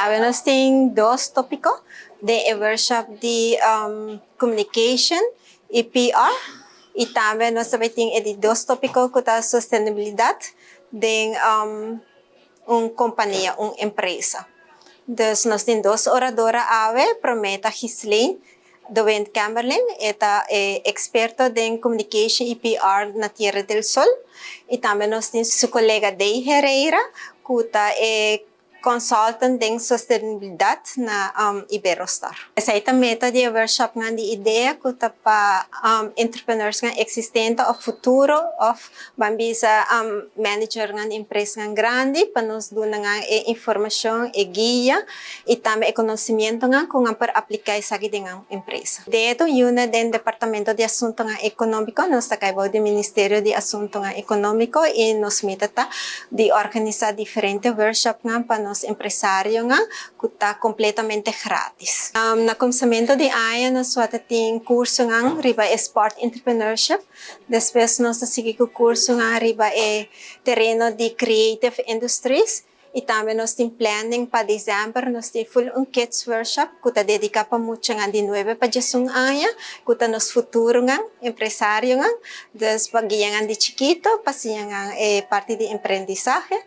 Awe nos tin dos topico di workshop di communication y PR y tambe nos tambe tin di dos topico cu ta sostenibilidad di un compania, un empresa. Dus nos tin dos orador awe, prome ta Gislaine de Wind Camberlin, ta experto den communication y PR na Tierra del Sol. Y tambe nos tin su colega Day Herrera, cu ta consultant den sostenibilidad na Iberostar. Esaki ta meta di workshop nga di idea cu ta pa entrepreneurs nga existente of futuro of ban bisa manager nga empresa nga grandi pa nos duna nga e informacion y guia y tambe e conocimento nga con pa aplica esaki den empresa. De hecho, una den Departamento di Asunto Economico, nos ta di Ministerio di Asunto Economico y nos meta ta di organisa diferente workshop nga pa nos empresario nga cu ta completamente gratis. Na cuminsamento di aña nos tin curso nga riba sport entrepreneurship, despues nos a sigui cu curso nga riba e tereno di creative industries y tambe nos tin planning pa december, nos tin full un kids workshop cu ta dedica pa mucha nga di 9 pa 11 aña, cu ta nos futuro nga empresario nga, dus pa guia nga di chikito, pa siña nga e parti di aprendizahe.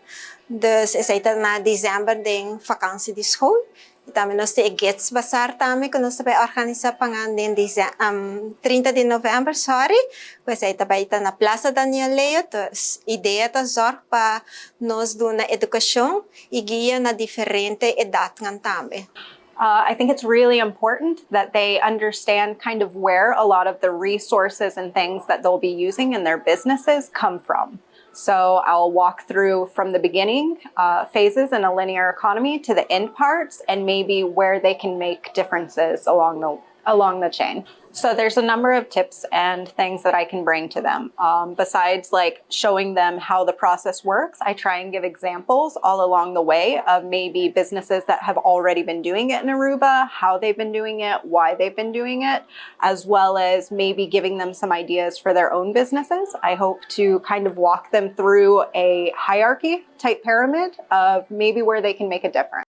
Dus esey ta na december den vakantie di school. Y tambe nos tin Gets Bazaar tambe, cu nos ta bay organisa pa den 30 di november, sorry. Pues ey tambe ta na Plaza Daniel Leo. Dus idea ta zorg pa nos duna educacion y guia na diferente edad tambe. I think it's really important that they understand kind of where a lot of the resources and things that they'll be using in their businesses come from. So I'll walk through from the beginning phases in a linear economy to the end parts and maybe where they can make differences along the chain. So there's a number of tips and things that I can bring to them. Besides like showing them how the process works, I try and give examples all along the way of maybe businesses that have already been doing it in Aruba, how they've been doing it, why they've been doing it, as well as maybe giving them some ideas for their own businesses. I hope to kind of walk them through a hierarchy type pyramid of maybe where they can make a difference.